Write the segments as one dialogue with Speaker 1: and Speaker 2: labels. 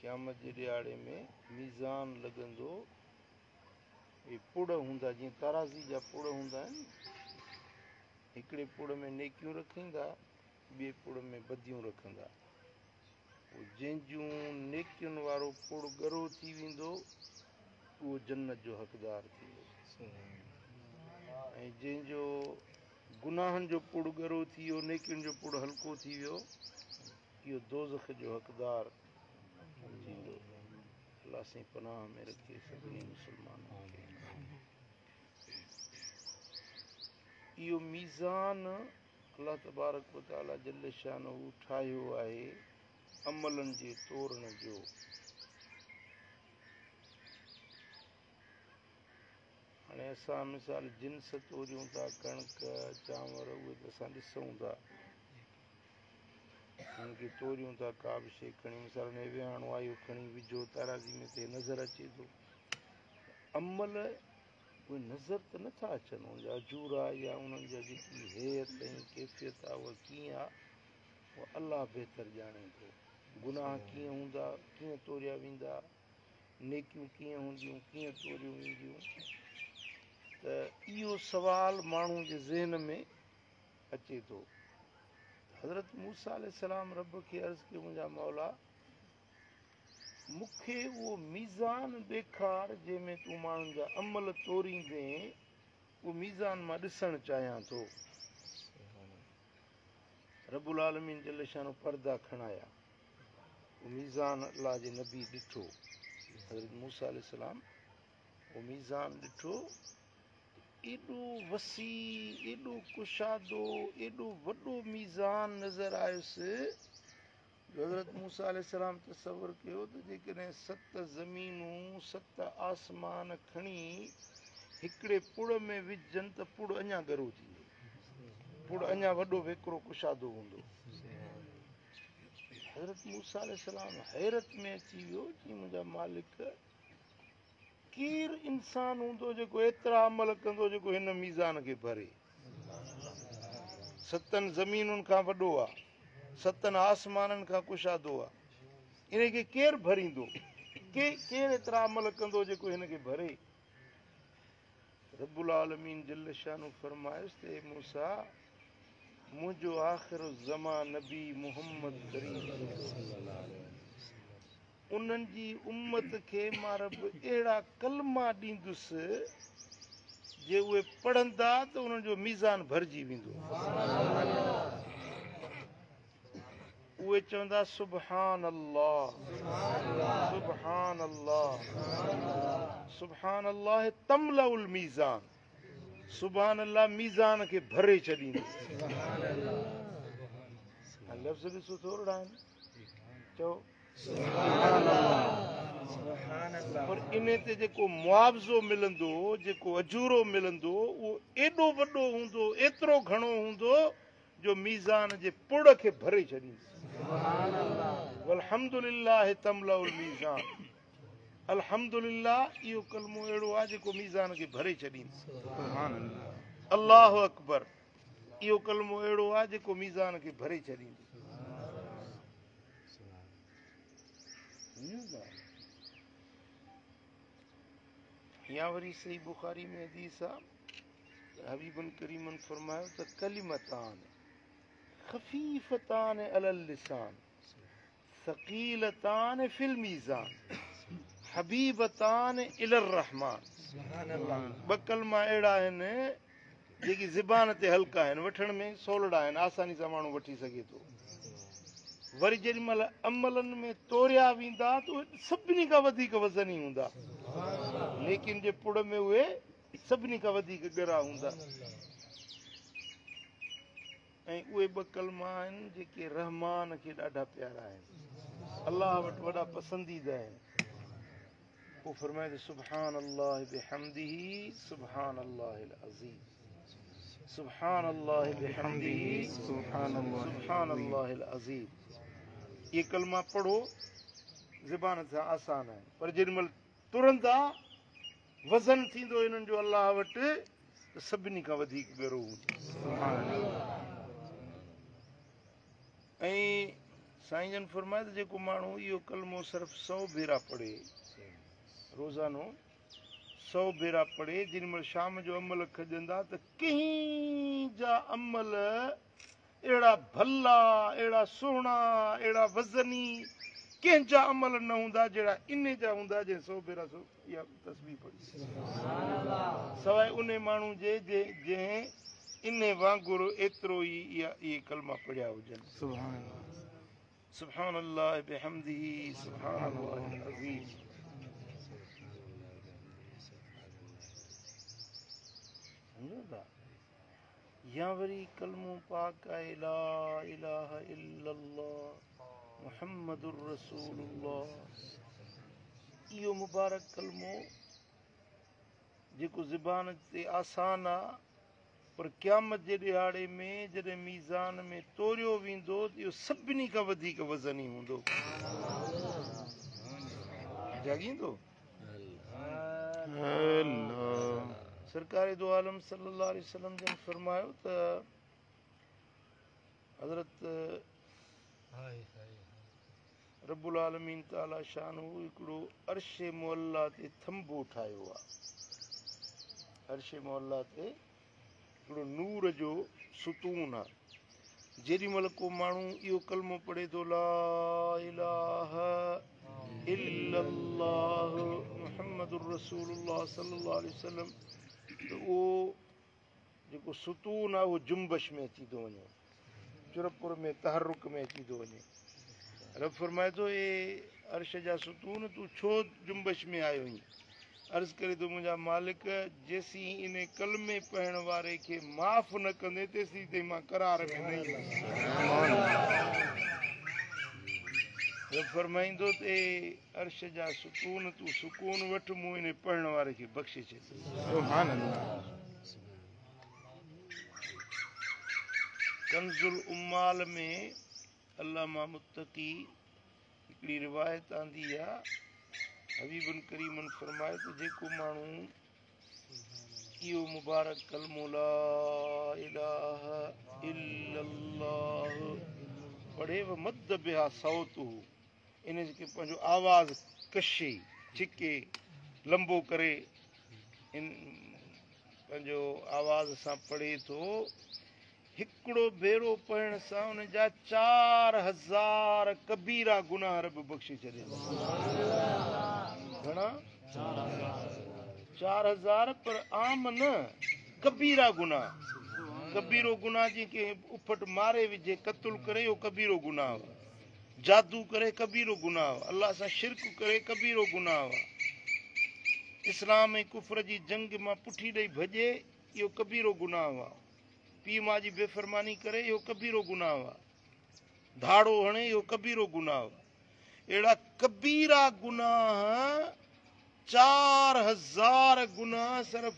Speaker 1: قيامت جي ڏهاڙي ۾ ميزان لڳندو. اهي پڙ هوندا جيئن ترازي جا پڙ هوندا آهن. هڪڙي پڙ ۾ نيڪيون رکيندا، ٻئي پڙ ۾ بديون رکندا. پوء جنهن جون نيڪين وارو پڙ ڳرو ٿي ويندو اهو جنت جو حقدار ٿيندو ۽ جنهن جو گناهن جو پڙ ڳرو ٿي ويو، نيڪين جو پڙ هلڪو ٿي ويو، اهو دوزخ جو حقدار ٿيندو. الله سائين پناهه ۾ رکي سڀني مسلمانن کي. اهو ميزان الله تبارڪ و تعاليٰ جل شانه ٺاهيو آهي عملن جي تورڻ جو. هاڻي اسان مثال جنس توريون ٿا، ڪڻڪ، چانور، اهي ته اسان ڏسون ٿا، هن کي توريون ٿا، ڪا به شيء کڻي مثال هن ويهاڻو آهي، اهو کڻي وجهو تارازي ۾ ته نظر اچي ٿو. عمل اهي نظر ته نٿا اچن، انهن جا اجورا يا انهن جا جيڪي هيئت ۽ ڪيفيت آهي اها ڪيئن آهي اها الله بهتر ڄاڻي ٿو. گناهه ڪيئن هوندا، ڪيئن توريا ويندا، نيڪيون ڪيئن هونديون، ڪيئن توريون وينديون، ته اهو سوال ماڻهو جي ذهن ۾ اچي ٿو. حضرت موسيٰ عليه السلام رب کي عرض ڪيو، منهنجا مولا مون کي اهو ميزان ڏيکار جنهن ۾ تون ماڻهن جا عمل توريندين، اهو ميزان مان ڏسڻ چاهيان ٿو. رب العالمين جل شانه پردا کڻايا، اهو ميزان الله جي نبي ڏٺو. حضرت موسيٰ عليه السلام اهو ميزان ڏٺو، ايڏو وسيع، ايڏو ڪشادو، ايڏو وڏو ميزان نظر آيس جو حضرت موسيٰ عليه السلام تصور ڪيو ته جيڪڏهن 7 زمينون، 7 آسمان کڻي هڪڙي پڙ ۾ وجهجن ته پڙ اڃا ڳرو ٿيندو، پڙ اڃا وڏو ويڪرو ڪشادو هوندو. حضرت موسيٰ عليه السلام حيرت ۾ اچي ويو، چي منهنجا مالڪ ڪير انسان هوندو جيڪو ايترا عمل ڪندو جيڪو هن ميزان کي ڀري؟ 7 زمينن کان وڏو آ، 7 آسمانن کان ڪشادو آ، ان کي ڪير ڀريندو؟ ڪير ايترا عمل ڪندو جيڪو هن کي ڀري؟ رب العالمين جل شانه فرمايس ته اي موسيٰ، منهنجو آخر الزمان نبي محمد ڪريم انهن جي امت کي مان رب اهڙا ڪلما ڏيندس جي اهي پڙهندا ته انهن جو ميزان ڀرجي ويندو. اهي چوندا سبحان الله، سبحان الله، سبحان الله تملأ الميزان، سبحان الله ميزان کي ڀري ڇڏيندو. لفظ ڏسو ٿورڙا آهن، چئو پر ان تي جيڪو معاوضو ملندو، جيڪو اجورو ملندو، اهو ايڏو وڏو هوندو، ايترو گهڻو هوندو جو ميزان جي پڙ کي ڀري ڇڏيندو. والحمد لله تملأ الميزان. الحمد لله اهو ڪلمو اهڙو آهي جيڪو ميزان کي ڀري ڇڏيندو. الله اڪبر اهو ڪلمو اهڙو آهي جيڪو ميزان کي ڀري ڇڏيندو. يا وري صحيح بخاري ۾ حديث آ، حبيبن ڪريمن فرمايو ته ڪلمتان خفيفتان علي اللسان ثقيلتان في الميزان حبيبتان الى الرحمن. ٻه ڪلما اهڙا آهن جيڪي زبان تي هلڪا آهن، وٺڻ ۾ سولڙا آهن، آساني سان ماڻهو وٺي سگهي ٿو. وري جيڏي مهل عملن ۾ توريا ويندا ته اهي سڀني کان وڌيڪ وزني هوندا، نيڪين جي پڙ ۾ اهي سڀني کان وڌيڪ ڳرا هوندا. ۽ اهي ٻه ڪلما آهن جيڪي رحمان کي ڏاڍا پيارا آهن، الله وٽ وڏا پسنديده آهن. پوء فرمائي ته سبحان الله بحمده سبحان الله العظيم، سبحان الله بحمده سبحان الله العظيم. اهي ڪلما پڙهو، زبان سان آسان آهن، پر جيڏي مهل ترندا وزن ٿيندو انهن جو الله وٽ ته سڀني کان وڌيڪ ڳرو هوندو. ۽ سائين جن فرمايو ته جيڪو ماڻهو اهو ڪلمو صرف 100 ڀيرا پڙهي، روزانو 100 ڀيرا پڙهي، جيڏي مهل شام جو عمل کڄندا ته ڪنهن جا عمل اهڙا ڀلا، اهڙا سهڻا، اهڙا وزني ڪنهن جا عمل نه هوندا جهڙا انهي جا هوندا جنهن 100 ڀيرا اها تسبيح پڙهي. سواء انهي ماڻهو جي جنهن انهي وانگر ايترو ئي اهي ڪلما پڙهيا هجن. سبحان الله بحمده سبحان الله العظيم. سمجهو ٿا؟ يا وري ڪلمو پاڪ آهي لا اله الا الله محمد رسول الله، اهو مبارڪ ڪلمو جيڪو زبان تي آسان آ، پر قيامت جي ڏهاڙي ۾ جڏهن ميزان ۾ توريو ويندو ته اهو سڀني کان وڌيڪ وزني هوندو. جاڳيندو؟ سرڪار دو عالم صلي الله عليه وسلم جن فرمايو ته حضرت رب العالمين تعالي شانه هڪڙو عرش معليٰ تي ٿنڀو ٺاهيو آ. عرش معليٰ تي هڪڙو نور جو ستون آ. جيڏي مهل ڪو ماڻهو اهو ڪلمو پڙهي ٿو لا اله الا الله محمد رسول الله صلي الله عليه وسلم، ته اهو جيڪو ستون آ اهو جنبش ۾ اچي ٿو وڃي، چرپر ۾ تحرڪ ۾ اچي ٿو وڃي. رب فرمائي ٿو اي عرش جا ستون، تون ڇو جنبش ۾ آيو آهين؟ عرض ڪري ٿو منهنجا مالڪ، جيسين ان ڪلمي پڙهڻ واري کي معاف نه ڪندين تيسين تائين مان قرار ۾ نه ايندس. رب فرمائيندو ته اي عرش جا ستون، تون سڪون وٺ، مون ان پڙهڻ واري کي بخشي ڇڏيو.
Speaker 2: سبحان الله.
Speaker 1: ڪنز العمال ۾ علامه متقي هڪڙي روايت آندي آ، حبيبن ڪريمن فرمايو ته جيڪو ماڻهو اهو مبارڪ ڪلمو لا اله الا الله پڙهي و مد بها صوته، ان کي پنهنجو آواز ڪشي ڇڪي لمبو ڪري ان پنهنجو آواز سان پڙهي ٿو، هڪڙو ڀيرو پڙهڻ سان ان جا 4000 ڪبيرا گناهه رب بخشي ڇڏي ٿو. گهڻا؟ 4000، پر عام نه، ڪبيرا گناهه. ڪبيرو گناهه جيئن ڪنهن اڦٽ ماري وجهي، قتل ڪري، اهو ڪبيرو گناهه آهي. جادو ڪري ڪبيرو گناهه آهي. الله سان شرڪ ڪري ڪبيرو گناهه آهي. اسلام ۽ ڪفر جي جنگ مان پٺي ڏئي ڀڄي، اهو ڪبيرو گناهه آهي. پيء ماء جي بيفرماني ڪري، اهو ڪبيرو گناهه آهي. ڌاڙو هڻي، اهو ڪبيرو گناهه آهي. اهڙا ڪبيرا گناهه 4000 گناهه صرف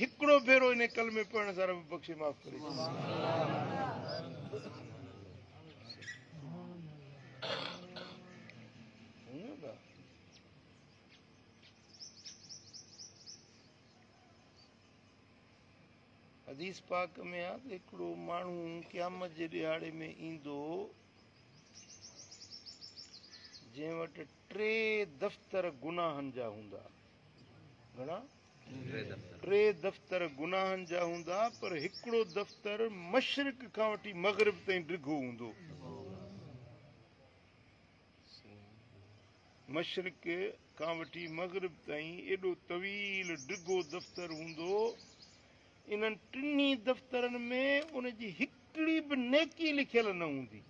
Speaker 1: هڪڙو ڀيرو ان ڪلمي پڙهڻ سان رب بخشي معاف ڪري ڇڏي. حديث پاڪ ۾ آ ته هڪڙو ماڻهو قيامت جي ڏهاڙي ۾ ايندو جنهن وٽ 3 دفتر گناهن جا هوندا. گهڻا؟ 3 دفتر گناهن جا هوندا، پر هڪڙو دفتر مشرق کان وٺي مغرب تائين ڊگهو هوندو. مشرق کان وٺي مغرب تائين ايڏو طويل ڊگهو دفتر هوندو. انهن ٽنهي دفترن ۾ ان جي هڪڙي به نيڪي لکيل نه هوندي،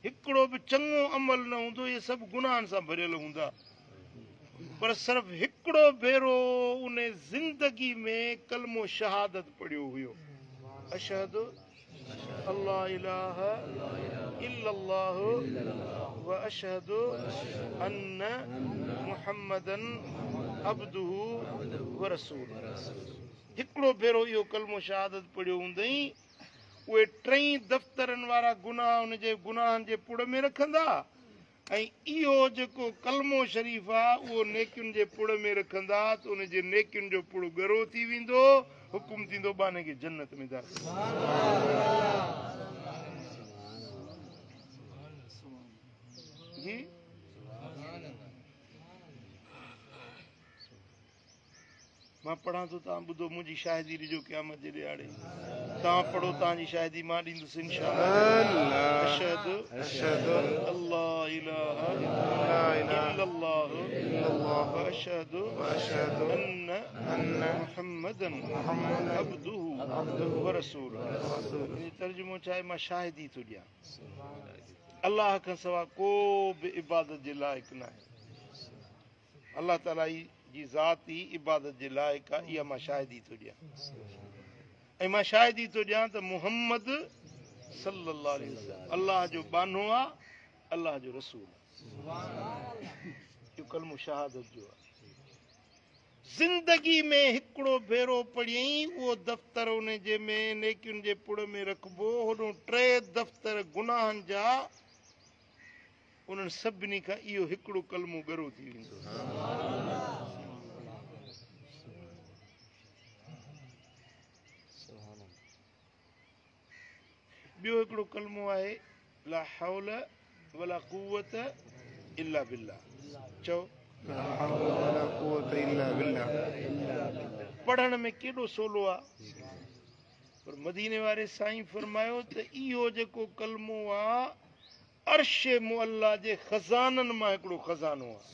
Speaker 1: هڪڙو به چڱو عمل نه هوندو، اهي سڀ گناهن سان ڀريل هوندا. پر صرف هڪڙو ڀيرو ان زندگي ۾ ڪلمو شهادت پڙهيو هيو، اشهد الله اله الا الله و اشهد ان محمدا عبده و رسوله. هڪڙو ڀيرو اهو ڪلمو شهادت پڙهيو هوندئين، اهي ٽئي دفترن وارا گناهه ان جي گناهن جي پڙ ۾ رکندا، ۽ اهو جيڪو ڪلمو شريف آ اهو نيڪين جي پڙ ۾ رکندا ته ان جي نيڪين جو پڙ ڳرو ٿي ويندو، حڪم ٿيندو ٻانهي کي جنت ۾ داخل. जी मां पढ़ां थो, तव्हां ॿुधो, मुंहिंजी शाहिदी ॾिजो क़यामत जे ॾिहाड़े। तव्हां पढ़ो, तव्हांजी शाहिदी मां ॾींदुसि इंशाअल्लाह। अशहदु
Speaker 2: अशहदु
Speaker 1: अल्ला इलाहा इल्लल्लाह व अशहदु अन्न मुहम्मदन अब्दुहु व रसूलुहु। तर्जुमो छा आहे? मां शाहिदी थो ॾियां, अल्लाह खां सवाइ को बि इबादत जे लाइक़ न आहे। अल्लाह ताला जी ज़ात ई इबादत जे लाइक़ आहे, इहा मां शाहिदी थो ॾियां। ऐं मां शाहिदी थो ॾियां त मुहम्मद सल्लल्लाहु अलैहि वसल्लम अल्लाह जो बानो आहे, अल्लाह जो रसूल आहे। इहो कलमो शहादत जो आहे। ज़िंदगी में हिकिड़ो भेरो पढ़ियईं, उहो दफ़्तर उन जे में नेकियुनि जे पुड़ में रखिबो। होॾो टे दफ़्तर गुनाहनि जा, उन्हनि सभिनी खां इहो हिकिड़ो कलमो ॻरो थी वेंदो। ॿियो हिकिड़ो कलमो आहे ला हौल वला कुव्वत इल्ला बिल्लाह। चओ
Speaker 2: ला हौल वला कुव्वत इल्ला बिल्लाह।
Speaker 1: पढ़ण में केॾो सवलो आहे, पर मदीने वारे साईं फरमायो त इहो जेको कलमो आहे अर्श मुअल्ला जे ख़ज़ाननि मां हिकिड़ो ख़ज़ानो आहे,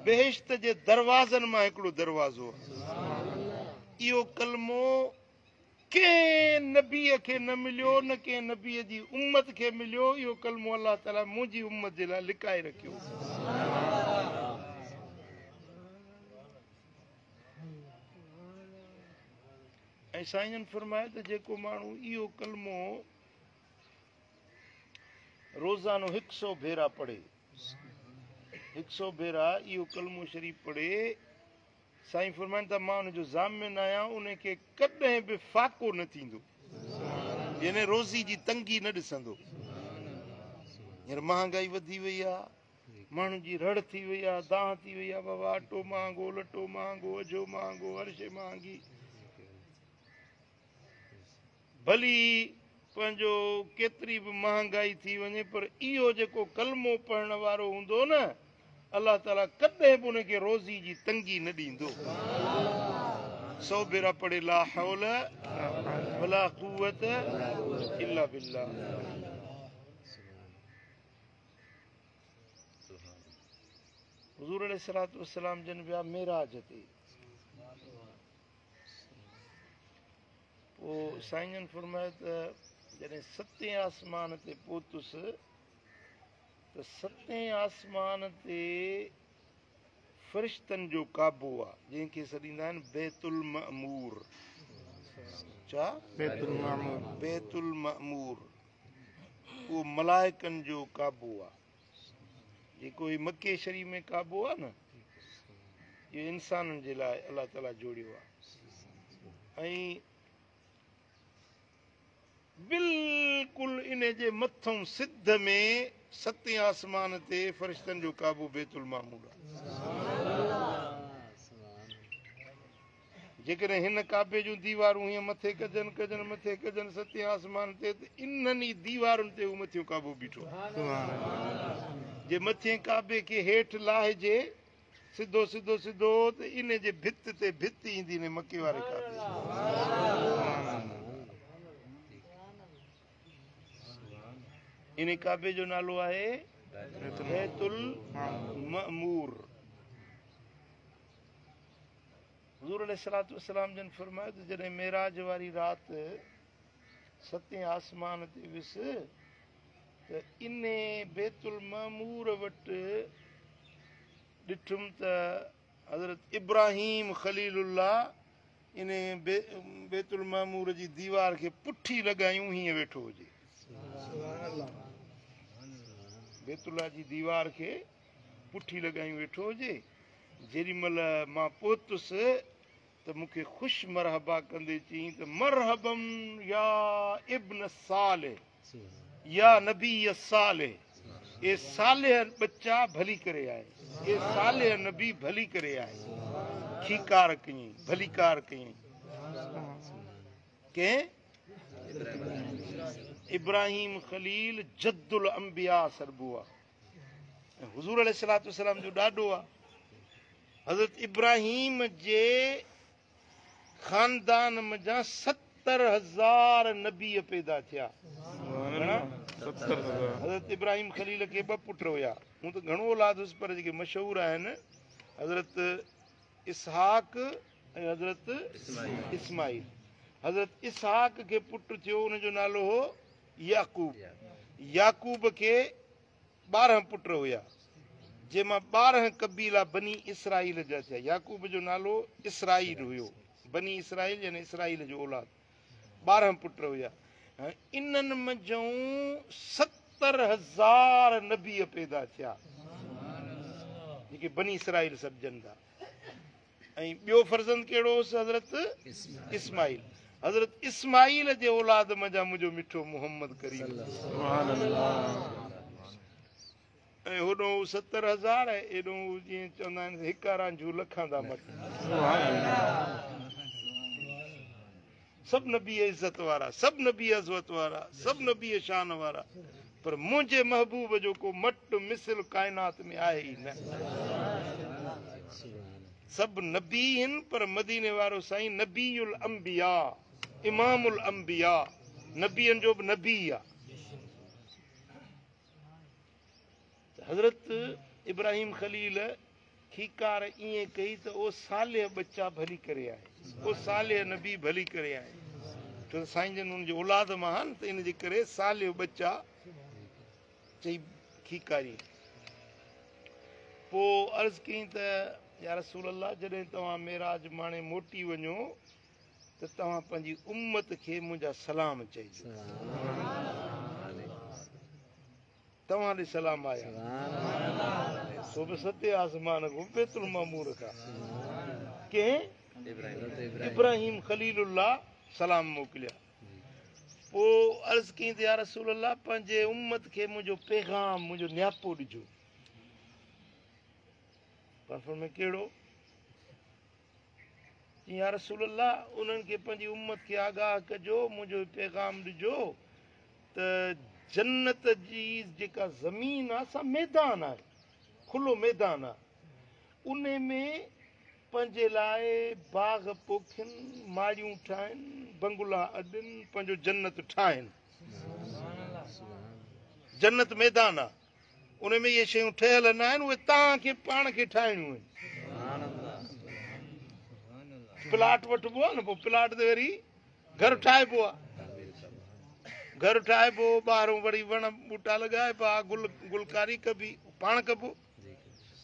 Speaker 1: बहिश्त जे दरवाज़नि मां हिकिड़ो दरवाज़ो आहे। इहो कलमो कंहिं नबीअ खे न मिलियो, न कंहिं नबीअ जी उम्मत खे मिलियो। इहो कलमो अल्लाह ताला मुंहिंजी उम्मत जे लाइ लिकाए रखियो। ऐं साईं जन फरमायो त जेको माण्हू इहो कलमो रोज़ानो 100 भेरा पढ़े, 100 भेरा इहो कलमो शरीफ पढ़े, साईं फरमाइनि था मां हुनजो ज़ामिन आहियां, उनखे कॾहिं बि फाको न थींदो, यानी रोज़ी जी तंगी न ॾिसंदो। हींअर महांगाई वधी वई आहे, माण्हुनि जी रड़ थी वई आहे, दाह थी वई आहे, बाबा आटो महांगो, लटो महांगो, अजो महांगो, हर शइ महांगी। भली पंहिंजो केतिरी बि महांगाई थी वञे, पर इहो जेको कलमो पढ़ण वारो हूंदो न, अल्लाह ताला कॾहिं बि उनखे रोज़ी जी तंगी न ॾींदो। 100 भेरा पढ़े ला हौल वला कुव्वत इल्ला बिल्लाह। हुज़ूर अलैहिस्सलातु वस्सलाम जन विया मेराज ते, पोइ साईं जन फरमायो त जॾहिं सतें आसमान ते पहुतुसि त सतें आसमान ते फ़रिश्तनि जो काबो आहे, जंहिंखे सॾींदा आहिनि बैतुल मअमूर। छा?
Speaker 2: बैतुल मअमूर।
Speaker 1: बैतुल मअमूर उहो मलाइकनि जो काबो आहे। जेको ही मक्के शरीफ में काबो आहे न, इहो इंसाननि जे लाइ अल्लाह ताला जोड़ियो आहे। ऐं बिल्कुलु इन जे मथां सिध में सतें आसमान ते फ़रिश्तनि जो काबो बैतुल मामूर आहे। जेकॾहिं हिन काबे जूं दीवारूं हीअं मथे कजनि कजनि मथे कजनि सतें आसमान ते, त इन्हनि ई दीवारुनि ते उहो मथियों काबो बीठो आहे। जे मथे काबे खे हेठि लाहिजे सिधो सिधो सिधो, त इन जे भित ते भित ईंदी इन मक्के वारे काबे। इन काबे जो नालो आहे बैतुल मअमूर। हुज़ूर अलैहिस्सलातु वस्सलाम जन फरमायो त जॾहिं मेराज वारी राति सतें आसमान ते वियुसि त इन बैतुल मअमूर वटि ॾिठुमि त हज़रत इब्राहिम ख़लीलुल्लाह इन बैतुल मअमूर जी दीवार खे पुठी लॻायूं हीअं वेठो हुजे। बैतुल्लाह जी दीवार खे पुठी लॻायूं वेठो हुजे। जेॾी महिल मां पहुतुसि त मूंखे ख़ुशि मरहबा कंदे चयईं त मरहबम या इब्न सालिह या नबी सालिह, ए सालिह बच्चा भली करे आए, ए सालिह नबी भली करे आए। खीकार कयईं, भलीकार कयईं। कंहिं? इब्राहिम ख़लील जद्दुल अंबिया सॾिबो आहे। ऐं हुज़ूर अलैहि सलातु वसलाम जो ॾाॾो आहे। हज़रत इब्राहिम जे ख़ानदान मंझां 70,000 नबी पैदा थिया। घणा?
Speaker 2: 70,000।
Speaker 1: हज़रत इब्राहिम ख़लील खे ॿ पुट हुया। हूअं त घणो औलाद हुउसि, पर जेके मशहूर आहिनि हज़रत इसहाक ऐं हज़रत इस्माइल। हज़रत इसहाक खे पुट थियो, उनजो नालो हो याकूब। याकूब खे 12 पुट हुया, जंहिंमां 12 कबीला बनी इसराइल जा थिया। याकूब जो नालो इसराइल हुयो, बनी इसराइल यानी इसराइल जो औलाद। 12 पुट हुया, इन्हनि मंझूं 70,000 नबी पैदा थिया, जेके बनी इसराइल सॾिजनि था। ऐं ॿियो फर्ज़ंद कहिड़ो हुउसि? हज़रत इस्माइल। हज़रत इस्माइल जे औलाद मंझां मुंहिंजो मिठो मोहम्मद करीम।
Speaker 2: सुभान अल्लाह।
Speaker 1: ऐं होॾो 70,000 ऐं एॾो जीअं चवंदा आहिनि हिकु आरांझू लखां था मट।
Speaker 2: सुभान अल्लाह।
Speaker 1: सभु नबी इज़त वारा, सभु नबी अज़मत वारा, सभु नबी शान वारा, पर मुंहिंजे महबूब जो को मट मिसिल काइनात में आहे ई न। सभु नबी आहिनि, पर मदीने वारो साईं नबीउल अंबिया, इमामुल अंबिया, नबियनि जो बि नबी आहे। हज़रत इब्राहिम ख़लील खीकार ईअं कई त उहो सालिह बच्चा भली करे आहे, उहो सालिह नबी भली करे आहे। छो त साईं जन हुनजे औलाद मां आहिनि, त इन जे करे सालिह बच्चा चई खीकारी। पोइ अर्ज़ कयईं त या रसूल अल्लाह, जॾहिं तव्हां मेराज माणे मोटी वञो त तव्हां पंहिंजी उम्मत खे मुंहिंजा सलाम चइजो। तव्हां ॾे सलाम आया, सो बि सते आसमान खां बैतुल मामूर खां कंहिं इब्राहिम ख़लीलुल्लाह सलाम मोकिलिया। पोइ अर्ज़ कयईं त या रसूल अल्लाह, पंहिंजे उम्मत खे मुंहिंजो पैगाम, मुंहिंजो न्यापो ॾिजो। पर फरमाए कहिड़ो? या रसूल अल्लाह, उन्हनि खे पंहिंजी उम्मत खे आगाह कजो, मुंहिंजो पैगाम ॾिजो त जन्नत जी जेका ज़मीन आहे सा मैदान आहे, खुलो मैदान आहे, उन में पंहिंजे लाइ बाग़ पोखनि, माड़ियूं ठाहिनि, बंगला अॾनि, पंहिंजो जन्नत ठाहिनि। जन्नत मैदान आहे, उन में इहे शयूं ठहियल न आहिनि, उहे तव्हांखे पाण खे ठाहिणियूं आहिनि। प्लाट वठिबो आहे न, पोइ प्लाट ते वरी घर ठाहिबो आहे, घर ठाहिबो, ॿाहिरों वरी वण ॿूटा लॻाइबा, गुल गुलकारी कबी, पाण कबो।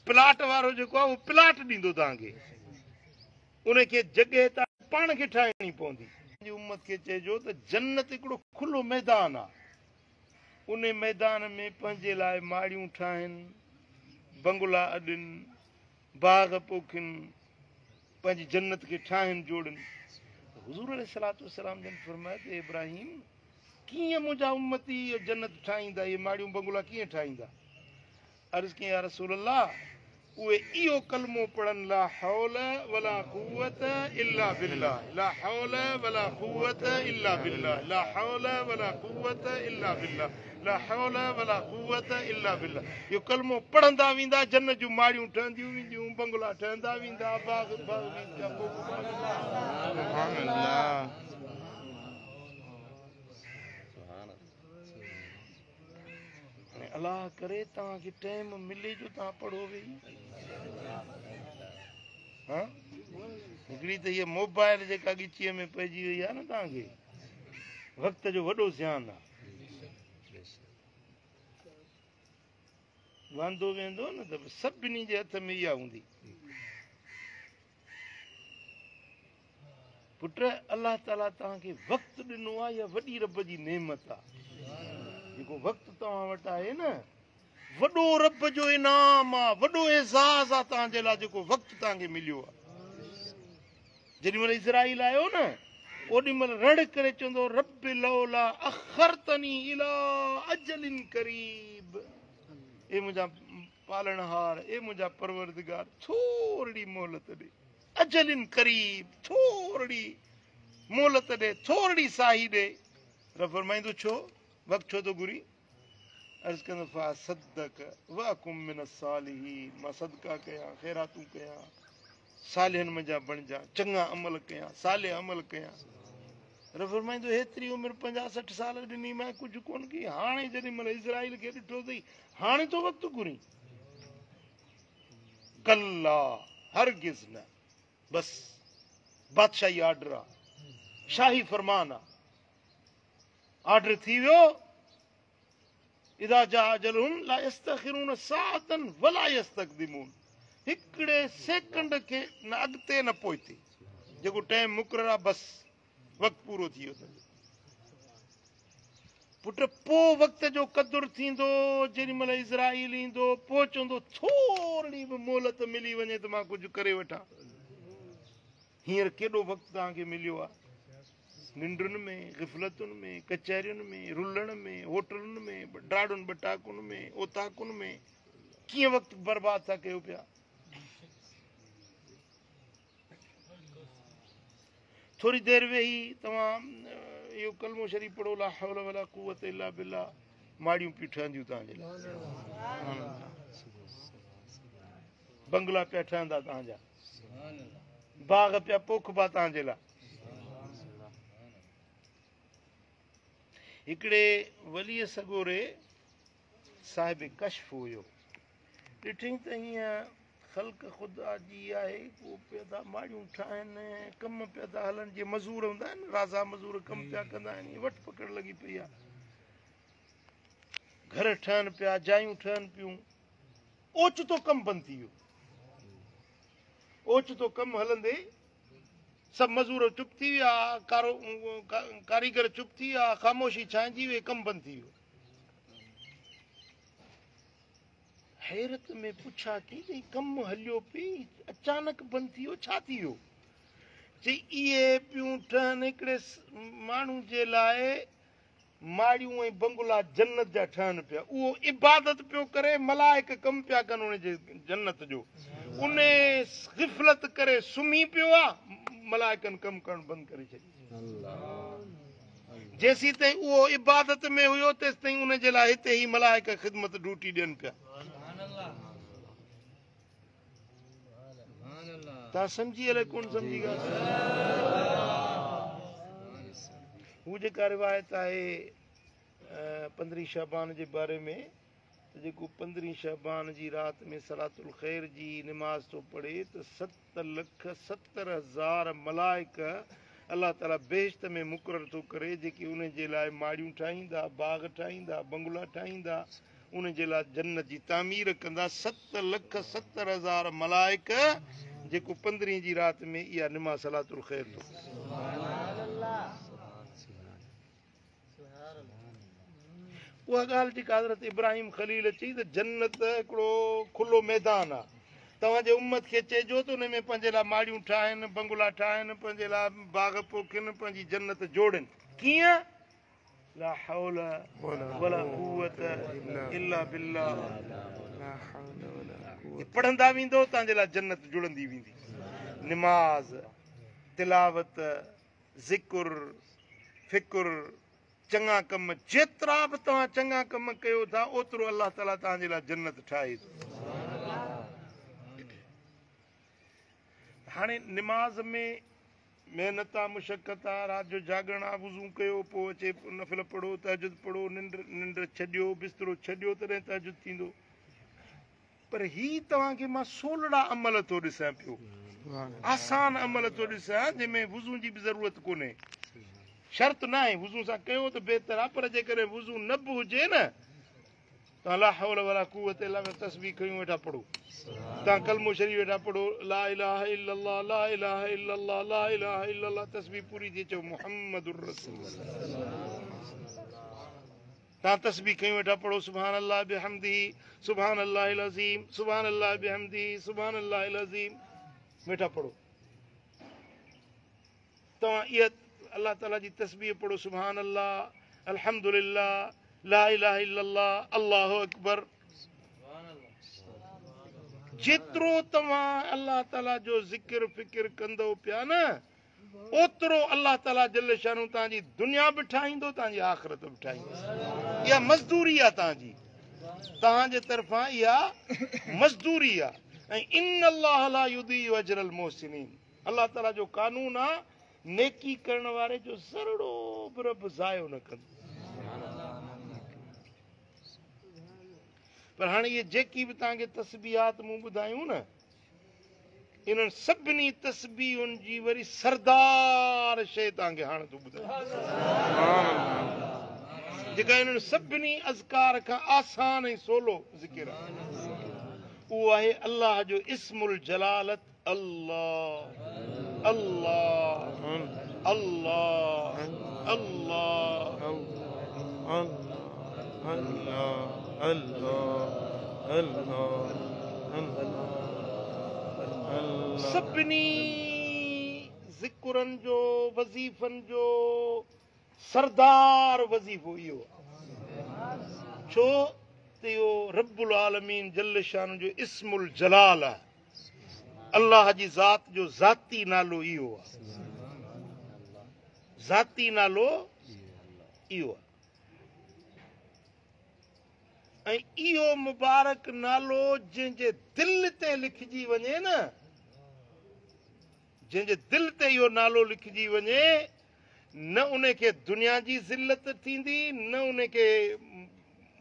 Speaker 1: प्लाट वारो जेको आहे उहो प्लाट ॾींदो तव्हांखे, उनखे जॻह तव्हां पाण खे ठाहिणी पवंदी। उम्मत खे चइजो त जन्नत हिकिड़ो खुलो मैदान आहे, उन मैदान में पंहिंजे लाइ माड़ियूं ठाहिनि, बंगला अॾनि, बाग़ पोखनि, पंहिंजी जन्नत खे ठाहिनि जोड़नि। हुज़ूर अलैहि सलातु वस्सलाम जन फरमायो त इब्राहिम, कीअं मुंहिंजा उम्मती इहे जन्नत ठाहींदा, इहे माड़ियूं बंगला कीअं ठाहींदा? अर्ज़ कयईं या रसूल अल्लाह, उहे इहो कलमो पढ़नि, ला हौल वला कुव्वत इल्ला बिल्लाह, ला हौल वला कुव्वत इल्ला बिल्लाह, ला हौल वला कुव्वत इल्ला बिल्लाह, ला हौल वला कुव्वत इल्ला बिल्लाह। इहो कलमो पढ़ंदा वेंदा, जन्नत जूं माड़ियूं ठहंदियूं वेंदियूं, बंगला ठहंदा वेंदा, बाग़ बाग़ वेंदा।
Speaker 2: सुभान अल्लाह।
Speaker 1: अल्लाह करे तव्हांखे टाइम मिले जो तव्हां पढ़ो वेही। हा, हिकिड़ी त हीअ मोबाइल जेका ॻिचीअ में पइजी वई आहे न, तव्हांखे वक़्त जो वॾो ज़ियान आहे। वांदो वेंदो न त सभिनी जे हथ में इहा हूंदी। पुट, अल्लाह ताला तव्हांखे वक़्तु ॾिनो आहे, इहा वॾी रब जी नेमत आहे। जेको वक़्तु तव्हां वटि आहे न, वॾो रब जो इनाम आहे, वॾो एज़ाज़ आहे तव्हांजे लाइ जेको वक़्तु तव्हांखे मिलियो आहे। जेॾी महिल इज़राइल आयो न, ओॾी महिल रड़ करे चवंदो, रब लौला अखरतनी इला अजलिन करीब, ए मुंहिंजा पालणहार, ए मुंहिंजा परवरदिगार, थोरी मोहलत ॾे, अजलिन करीब, थोरी मोहलत ॾे, थोरी साही ॾे। रब फरमाईंदो, छो वक़्तु छो थो घुरी? अर्ज़ु कंदो फअसद्दक व अकुम मिन अस्सालिहीन, मां सदका कयां, ख़ैरातूं कयां, सालिहनि मंझां बणिजां, चङा अमल कयां, सालिह अमल कयां। रब फरमाईंदो हेतिरी उमिरि 50-60 साल ॾिनी मां कुझु कोन कई, हाणे जॾहिं महिल इज़राइल खे ॾिठो अथई, हाणे थो वक़्तु घुरी। कल्ला हरगिज़ न, बसि बादशाही आर्डर आहे, शाही फरमान आहे, आर्डर थी वियो। इदा जा अजलहुम ला यस्तखिरून साअतन वला यस्तक़दिमून, हिकिड़े सेकंड खे न अॻिते न पोइते, जेको टाइम मुक़ररु आहे बसि वक़्तु पूरो थी वियो। पुट पोइ वक़्त जो क़दुरु थींदो, जेॾी महिल इज़राइल ईंदो पोइ चवंदो थोरी बि मोहलत मिली वञे त मां कुझु करे वठां। हींअर केॾो वक़्तु तव्हांखे मिलियो आहे? निंडुनि में, ग़िफ़लतुनि में, कचहरियुनि में, रुलण में, होटलुनि में, ॾाढुनि ॿटाकुनि में, ओताकुनि में, कीअं वक़्तु बर्बादु था कयो पिया। थोरी देरि वेही तव्हां इहो कलमो शरीफ़ पढ़ो, ला हौल वला कुव्वत इल्ला बिल्लाह, माड़ियूं पियूं ठहंदियूं तव्हांजे लाइ, बंगला पिया ठहंदा तव्हांजा, बाग़ पिया पोखबा तव्हांजे लाइ। हिकिड़े वलीअ सगोरे साहिब कश्फ़ हुयो, ॾिठई त हीअं ख़ल्क ख़ुदा जी आहे, उहो पिया था माड़ियूं ठाहिनि, कम पिया था हलनि, जीअं मज़ूर हूंदा आहिनि, राज़ा मज़ूर कमु पिया कंदा आहिनि, ईअं वठि पकड़ लॻी पई आहे, घर ठहनि पिया, जायूं ठहनि पियूं। ओचितो कमु बंदि थी वियो, ओचितो कमु हलंदे सभु मज़ूर चुप थी विया, कारीगर चुप थी विया, ख़ामोशी छांइजी वई, कमु बंदि थी वियो। हैरत में पुछा की कमु हलियो पई, अचानक बंदि थी वियो, छा थी वियो? चई इहे पियूं ठहनि हिकिड़े माण्हू जे लाइ माड़ियूं ऐं बंगला जन्नत जा ठहनि पिया, उहो इबादत पियो करे, मलाइक कमु पिया कनि उनजे जन्नत जो, उन ग़िफ़लत करे सुम्ही पियो आहे, मलाइकनि कमु करणु बंदि करे छॾियो। जेसीं ताईं उहो इबादत में हुयो तेसि ताईं उनजे लाइ हिते ई मलाइक ख़िदमत ड्यूटी ॾियनि पिया। तव्हां सम्झी अलाए कोन सम्झी ॻाल्हि? हू जेका रिवायत आहे 15 शबान जे बारे में, त जेको 15 शबान जी राति में सलातुल ख़ैर जी नमाज़ थो पढ़े त 7,70,000 मलाइक अलाह ताला बहिश्त में मुक़ररु थो करे, जेके उन जे लाइ माड़ियूं ठाहींदा, बाग़ ठाहींदा, बंगला ठाहींदा, उन जे लाइ जन्नत जी तामीर कंदा। 7,70,000 मलाइक जेको 15 जी राति में इहा नमाज़ सलातुल ख़ैर थो। उहा ॻाल्हि जेका हज़रत इब्राहिम ख़लील चई त जन्नत हिकिड़ो खुलो मैदान आहे, तव्हांजे उम्मत खे चइजो त उन में पंहिंजे लाइ माड़ियूं ठाहिनि, बंगला ठाहिनि, पंहिंजे लाइ बाग़ पोखनि, पंहिंजी जन्नत जोड़नि। कीअं? ला हौल वला कुव्वत इल्ला बिल्लाह। पढ़ंदा वेंदो तव्हांजे लाइ जन्नत जुड़ंदी वेंदी। नमाज़, तिलावत, ज़िक्र, फ़िक्र, चङा कम, जेतिरा बि तव्हां चङा कम कयो था ओतिरो अलाह ताला तव्हांजे लाइ जन्नत ठाहे थो। हाणे नमाज़ में महिनत आहे, मुशक़त आहे, राति जो जाॻणु आहे, वुज़ू कयो, पोइ अचे नफ़िल पढ़ो, तहज्जुद पढ़ो, निंड छॾियो, बिस्तरो छॾियो, तॾहिं तहज्जुद थींदो। पर ही तव्हांखे मां सोलड़ा अमल थो ॾिसां पियो, आसान अमल थो ॾिसां, जंहिंमें वुज़ू जी बि ज़रूरत कोन्हे। शर्त न आहे वुज़ू सां कयो त बहितर आहे, पर जेकॾहिं वुज़ू न बि हुजे न, तव्हां ला हौल वला कुव्वत इल्ला बिल्लाह तस्बीह खयूं वेठा पढ़ो, तव्हां कलमो शरीफ़ वेठा पढ़ो, ला इलाहा इल्लल्लाह, ला इलाहा इल्लल्लाह, ला इलाहा इल्लल्लाह, तस्बीह पूरी थी चओ मुहम्मदुर रसूलुल्लाह। तव्हां तस्बीह खयूं वेठा पढ़ो, सुभान अल्लाह बिहम्दिही, सुभान अल्लाहिल अज़ीम, सुभान अल्लाह बिहम्दिही, सुभान अल्लाहिल अज़ीम वेठा पढ़ो। तव्हां इहा अलाह ताला जी तस्बीह पढ़ो, सुभान अल्लाह, अल्हम्दुलिल्लाह, ला इलाहा इल्लल्लाह, अल्लाहु अकबर। जेतिरो तव्हां अलाह ताला जो ज़िक्र फ़िक्र कंदव पिया न, ओतिरो अलाह ताला जल शानू तव्हांजी दुनिया बि ठाहींदो, तव्हांजी आख़िरत बि ठाहींदो। इहा मज़दूरी आहे तव्हांजी। तव्हांजे तरफ़ां इहा मज़दूरी आहे। ऐं इन अल्लाह ला युदीउ अजर अल मुहसिनीन, अलाह ताला जो कानून आहे नेकी करण वारे जो ज़रड़ो बि रब ज़ायो न कंदो। पर हाणे इहे जेकी बि तव्हांखे तस्बीहात मूं ॿुधायूं न, इन्हनि सभिनी तस्बीहुनि जी वरी सरदार शइ तव्हांखे हाणे थो ॿुधायां, जेका इन्हनि सभिनी अज़कार खां आसान ऐं सोलो ज़िक्र आहे, उहो आहे अल्लाह जो इस्मुल जलालत, अल्लाह अल्लाह अल्लाह अल्लाह
Speaker 2: अल्लाह अल्लाह अल्लाह।
Speaker 1: सभिनी ज़िक्रनि जो वज़ीफ़नि जो सरदार वज़ीफ़ो इहो आहे। छो त इहो रब्बुल आलमीन जल शान जो इस्मुल जलाल आहे, अल्लाह जी ज़ात जो ज़ाती नालो इहो आहे, ज़ाती नालो इहो आहे। ऐं इहो मुबारक नालो जंहिंजे दिलि ते लिखिजी वञे न, जंहिंजे दिलि ते इहो नालो लिखिजी वञे, न उनखे दुनिया जी ज़िल्लत थींदी, न उनखे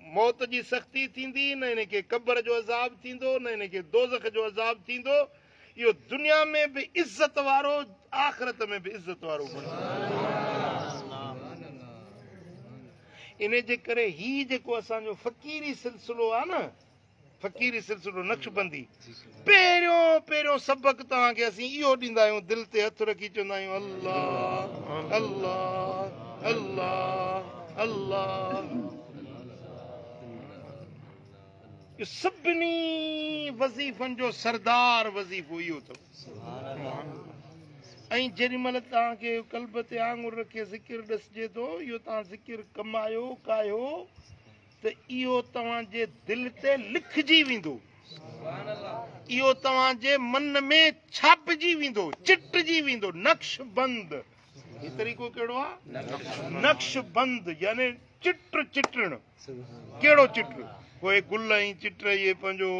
Speaker 1: मौत जी सख़्ती थींदी, न इनखे क़बर जो अज़ाब थींदो, न इनखे दोज़ख जो अज़ाब थींदो। इहो दुनिया में बि इज़त वारो, आख़िरत में बि इज़त वारो बणजो। इन जे करे ही जेको असांजो फ़क़ीरी सिलसिलो आहे न, फ़क़ीरी सिलसिलो नक्शबंदी, पहिरियों पहिरियों सबक़ तव्हांखे असीं इहो ॾींदा आहियूं, दिलि ते हथु रखी चवंदा आहियूं अल्लाह अल्लाह अल्लाह अल्लाह। इहो सभिनी वज़ीफ़नि जो सरदार वज़ीफ़ो इहो अथव। ऐं जेॾी महिल तव्हांखे कल्ब ते आङुर रखे ज़िक्र ॾिसजे थो, इहो तव्हां ज़िक्र कमायो कायो त इहो तव्हांजे दिलि ते लिखिजी वेंदो, इहो तव्हांजे मन में छापिजी वेंदो, चिटिजी वेंदो। नक्शबंद, ही तरीक़ो कहिड़ो आहे? नक्शबंद यानी चिट चिटण। कहिड़ो चिट? कोई गुल ऐं चिट इहे पंहिंजो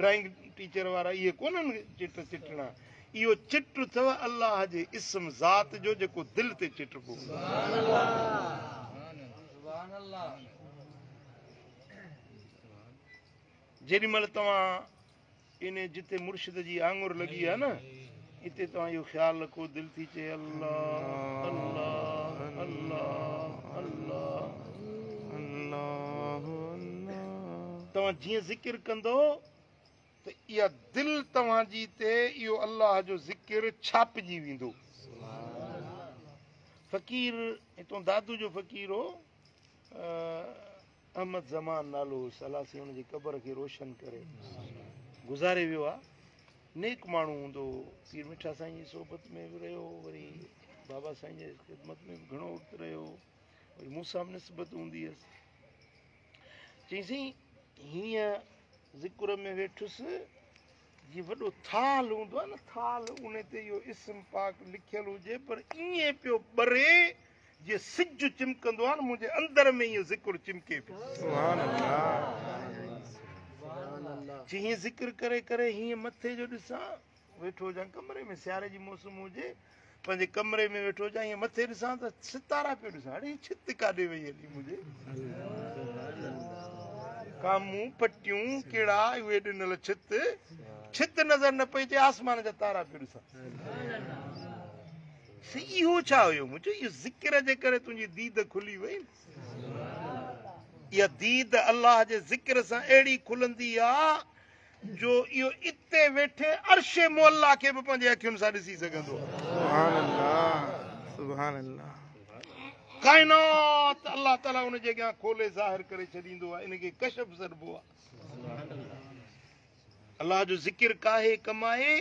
Speaker 1: ड्राइंग टीचर वारा इहे कोन्हनि चिट चिटणा। इहो चिट अथव अल्लाह जे इस्म ज़ात जो, जेको दिलि ते चिटबो। जेॾी महिल तव्हां इन जिते मुर्शिद जी आङुर लॻी आहे न, इते तव्हां इहो ख़्यालु रखो, दिलि थी चए अल्लाह अल्लाह अल्लाह अल्लाह
Speaker 2: अल्लाह।
Speaker 1: तव्हां जीअं ज़िक्र कंदो त इहा दिलि तव्हांजी ते इहो अल्लाह जो ज़िक्र छापिजी वेंदो। फ़क़ीर हितां दादू जो फ़क़ीर हो, अहमद ज़मान नालो हुउसि, अलाह साईं हुनजी क़बर खे रोशन करे, गुज़ारे वियो आहे। नेक माण्हू हूंदो हो, पीर मिठा साईं जी सोबत में बि रहियो, वरी बाबा साईं जे ख़िदमत में बि घणो वक़्तु रहियो, वरी मूंसां बि निस्बत हूंदी हुअसि। चईंसीं हीअं ज़िक्र में वेठुसि, जीअं वॾो थाल हूंदो आहे न, थाल, उन ते इहो इस्म पाक लिखियलु हुजे, पर ईअं पियो ॿरे जीअं सिज चिमकंदो आहे न, मुंहिंजे अंदरि में इहो ज़िक्र चिमके पियो।
Speaker 2: सुभान अल्लाह।
Speaker 1: जीअं ज़िक्र करे करे हीअं मथे जो ॾिसां, वेठो हुजां कमरे में, सियारे जी मौसम हुजे, पंहिंजे कमरे में वेठो हुजां, हीअं मथे ॾिसां त सितारा पियो ॾिसां, अड़े छित काॾे वई हली मुंहिंजे, कामूं पटियूं कहिड़ा उहे ॾिनल छित, छित नज़र न पई अचे, आसमान जा तारा पियो ॾिसां। इहो छा हुयो? मुंहिंजो इहो ज़िक्र जे करे तुंहिंजी दीद खुली वई। इहा दीद अल्लाह जे ज़िक्र सां अहिड़ी खुलंदी आहे जो इहो इते वेठे अर्शे मोल्ला खे बि पंहिंजे अखियुनि सां ॾिसी सघंदो आहे।
Speaker 2: सुभान अल्लाह, सुभान अल्लाह।
Speaker 1: काइनात अल्लाह ताला उनजे अॻियां खोले ज़ाहिर करे छॾींदो आहे, इनखे कशफ सॾिबो आहे। अल्लाह जो ज़िक्र काहे कमाए,